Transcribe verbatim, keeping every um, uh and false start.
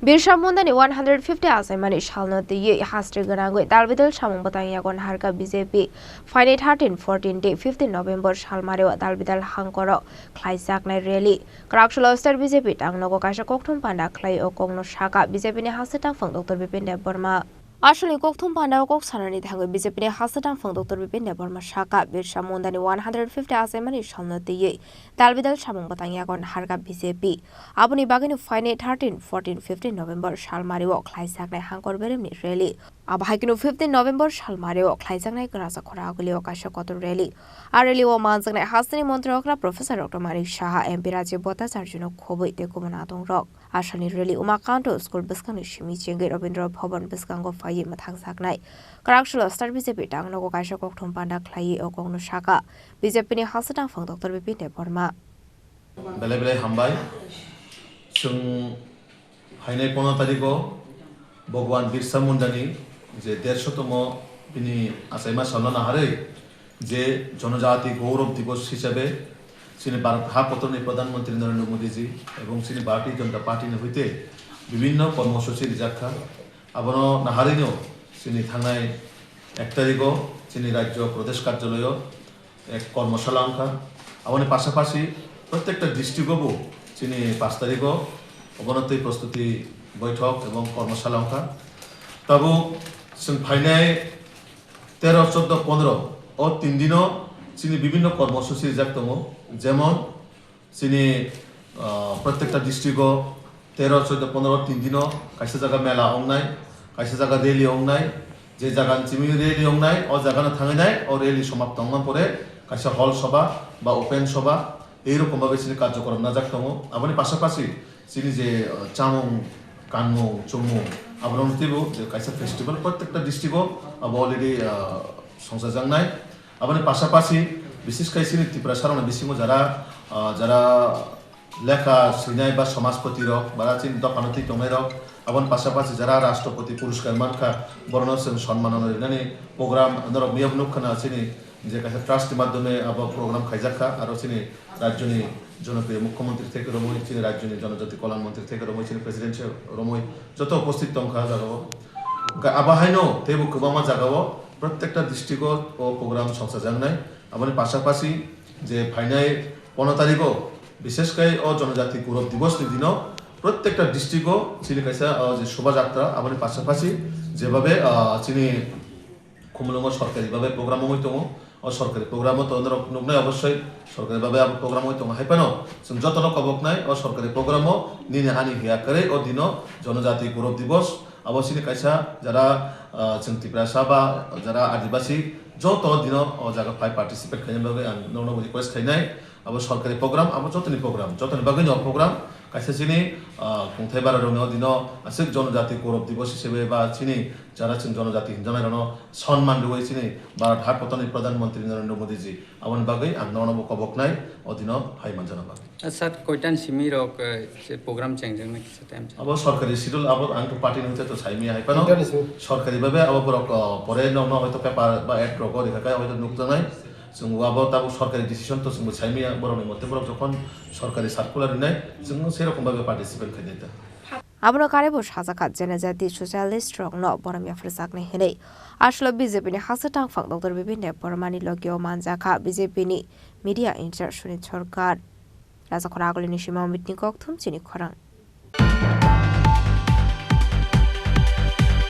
Birsa Mundani one hundred fifty achaimani salno twiwi hastri gwnangwi dalbidal samung bwtang yago naharkha B J P. Phainai thirteen, fourteen tei fifteen November salmario dalbidal hangkoro khlaijaknai rally. Kwraksolo star B J P tangnogo kaisa kokthum panda khlai o kokno sakha B J P ni hastri tangphang Doctor Bipin Debbarma. Asolni kokthum panda o kok sanani thangwi B J P ni hastri tangphang Doctor Bipin Debbarma sakha, Birsa Mundani one hundred fifty achaimani salno twiwi dalbidal samung bwtang yago naharkha B J P. Aboni bagwino phainai thirteen, fourteen, fifteen November salmario khlaijaknai hangkor beremni rally. Abo hai kheno fifteen November salmario khlaijaknai Rajakhora Agulio kaisa kotor rally. A rally o manjaknai hasteni montri okra Professor Doctor Manik Saha, M P Rajiv Bhattacharjino khobwi tei kubun adongrok. Asalni rally Umakanto School bwskangni simi chengwi Rabindra Bhavan bwskango phaiwi mwthangjaknai. Kwraksolo star B J P tangnogo kaisa kokthum panda khlaiwi o kokno sakha B J P ni hasteni tangphang Doctor Bipin Debbarma. Belai belai hambai. Chwng phainai pono tariko Bhagwan Birsa Mundani je dershotomo bini achaima salno naharwi je Jonojati Gaurav Divas hisabe chini Bharat ha kotorni Pradhan Mantri Narendra Modi ji ebong chini Bharatiya Janata Party ni hoite bibhinno kormosuchi rijak kha. Abono naharwino chini thangnai ek tariko chini Rajya Pradesh Karjalayo ek kormosala wngkha. Aboni pasapasi protekta district o bo chini pash tariko obono twi prostuti boithok ebong kormosala wngkha. Tabuk chwng phainai tero, chordo, pondro o tin dino chini bibhinno kormosuchi rijak tongo, jemon chini, ah, protekta district o tero, chordo, pondro tin dino kaisa jaga mela wngnai, kaisa jaga rally wngnai, je jaga ni simi rally wngnai o jaga no thangwi nai, o rally somapto wngma pore kaisa hall soba ba open soba ei rokom babe chini karjokorom najak tongo. Aboni pasapasi chini je, ah, chamung kanmung chumung aborok teibo je kaisa festival protekta district o abo already, ah, songchajaknai. Aboni pasapasi, bises khai chini Tiprasa rokni bisingo jara, ah, jara lekha swinai ba samajpati rok, ba chini dophano twi tongnai rok, aboni pasapasi jara Rashtrapati Puraskar mankha, borokno chwng sonman rinani program norok miyabo nukha na chini je kaisa trust ni madhyome abo program khaijakha, aro chini rajyoni jonopriyo mukhyamantri theke romwi, chini rajyoni jonojati kolyan mantri theke romwi, chini president se romwi joto uposthit tongkha jagao. Hwnkhe abo haino teibo kwbangma jagao protekta district o o program songchajaknai. Aboni pasapasi je phainai pono tariko, bises khai o Jonojati Gaurav Divas ni dino protekta district o chini kaisa, o je Shobha Jatra, aboni pasapasi jebabe, ah, chini Khumulwngo sorkari babe program wngwi tongo. O sorkari program o to norok nuknai, obossoi sorkari babe abo program wngwi tongo. Hai phano chwng jotono koboknai o sorkari program o nini ani hiya kwrwi o dino Jonojati Gaurav Divas. Abo chini kaisa jara, ah, chwng Tiprasa ba jara Adibasi joto dino o jaga phai participate khaina bagwi ang nokno request khainai. Abo sorkari program, abo jotoni program, jotoni bagwino program. Kaisa chini, ah, kungthai bara rokno dino aswk Jonojati Gaurav Divas hisabe ba chini jara chwng Jonojati hinjanai rokno sonman rwui chini Bharat ha kotorni Pradhan Mantri Narendra Modi ji. Aboni bagwi ang nono bo koboknai o dino phai manjana bagwi. Ah, sir, koitan simi rok, eh, se program chengjaknai kisa time sa. Abo sorkari schedule abo ang to party ni hoite to saimaya hai phano. International. Sorkari babe abo borok, ah, pore nokno hoito paper ba ad rok o rikha khe hoito nukjaknai. Chwng abo tabuk sorkari decision to chwngbo saimaya, borokni mote borok jokhon sorkari circular rinai, chwng sei rokom babe participate khainai ta. Abono karwibo sajakha, Janajati socialist rokno borom yapharjaknai hinwi. Aswlo B J P ni hasteni tangphang Doctor Bipin Debbarma ni logio manjakha B J P ni media in charge Sunit Sarkar. Rajakhora Agulini simi Amit ni kokthum chini khorang.